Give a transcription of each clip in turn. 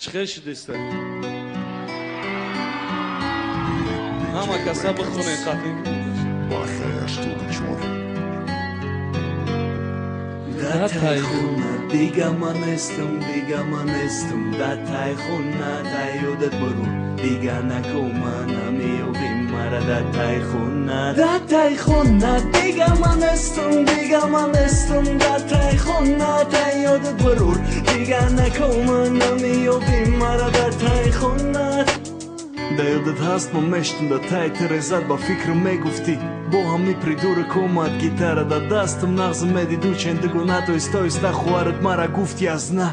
Чӣ хел шудеста? Ҳама каса бихонед қатъин. Да тай хона дига ман нестам, дига ман нестам. Да тай хона да ёдат баро, дига нако ман намеёбим мара да тай хона. Да тай хона дига ман нестам, дига ман нестам. Да тай хона да ёдат баро, дига нако ман намеёбим мара да тай хона. Да ёдат ҳаст ман мештум да тай терезат ба фикр мегуфтӣ. Бо ҳами придурок омад гитара да дастам нағз медиду чендугона тоиста оиста хоҳарат мара гуфт язна.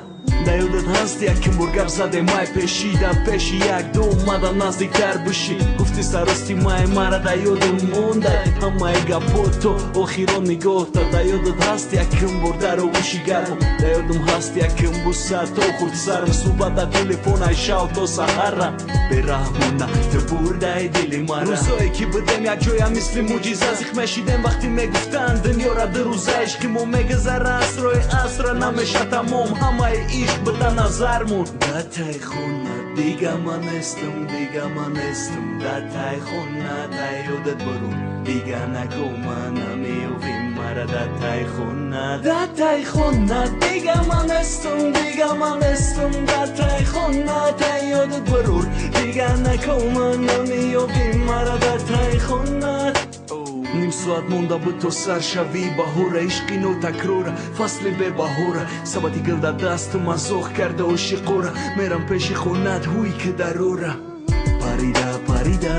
Да ёдат ҳаст яким бор гап задем май пеши да пеши як ду омада наздиктар бишӣ. Гуфти сарости май мара да ёдам мондай ҳамаи гапҳо то охирон нигоҳта. Да ёдат ҳаст яким бор дар оғӯши гармам, да ёдам ҳаст яким буса то хурд сарам суҳбат дар телефон ай шав то саҳара. Бераҳмона ту бурдаи дили мара. Рӯзое ки будем якҷоя мисли мӯъҷиза зиқ мешидем вақте мегуфтанд дунёра ду рӯза ишқи мо мегузара асрои асра намеша тамом ҳамаи ишқ буда назармон. Да тай хона дига ман нестам, дига ман нестам. Да тай хона да ёдат баро, дига нако ман намеёбим мара да тай хона. Да тай хона дига ман нестам, дига ман нестам. Да тай хона да ёдат баро, дига нако ман намеёбим мара да тай хона. Ним соат монда буд то сар шавӣ баҳора, ишқи нотакрора, фасли бебаҳора. Сабати гил дар дастам азоқ карда ошиқора, мерам пеши хонат ҳуй ки дарора. Парида парида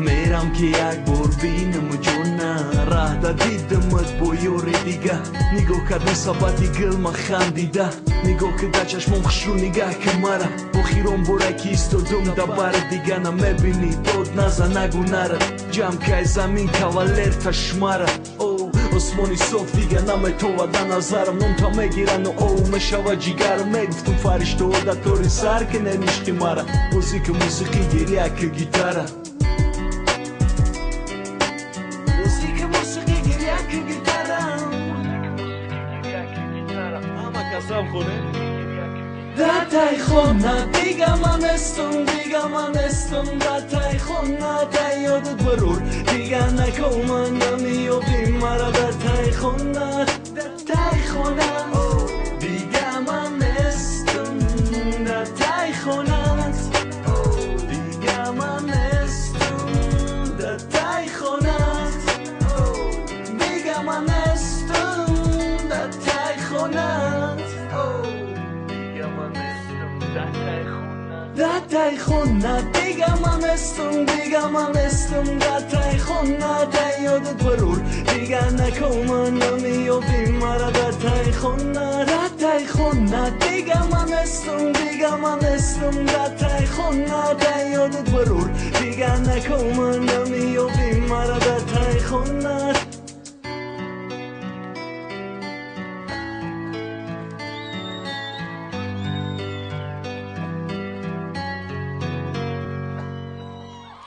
мерам ки як бор бинам ҷона, раҳда дидамат бо ёри дига. Нигоҳ кардам сабати гил ма хандида, нигоҳ ки дар чашмом хушрӯ нигаҳ ки мара. Охирон боре ки истодум да бар дига намебинӣ, дод наза нагу нара. Ҷамъ кай замин кавалер ташмара. О осмони соф дига наметова да назарам, номта мегирану оу мешава ҷигарам. Мегуфтум фариштаҳо да тори сар ки неништи мара. Музика мусиқӣ гиря ки гитара. Музика мусиқӣ гиря ки гитара. Ҳама касам хонед. Да тай хона дига ман нестам, дига ман нестам. Да тай хона да ёдат барор, дига нако ман намеёбим мара да тай хона. Да тай хона дига ман нестам, да тай хона дига ман нестам, да тай хона дига ман нестам, да тай хона. Да тай хона дига ман нестам, дига ман нестам. Да тай хона да ёдат барор, дига нако ман намеёбим мара да тай хона. Да тай хона дига ман нестам, дига ман нестам. Да тай хона да ёдат барор, дига нако ман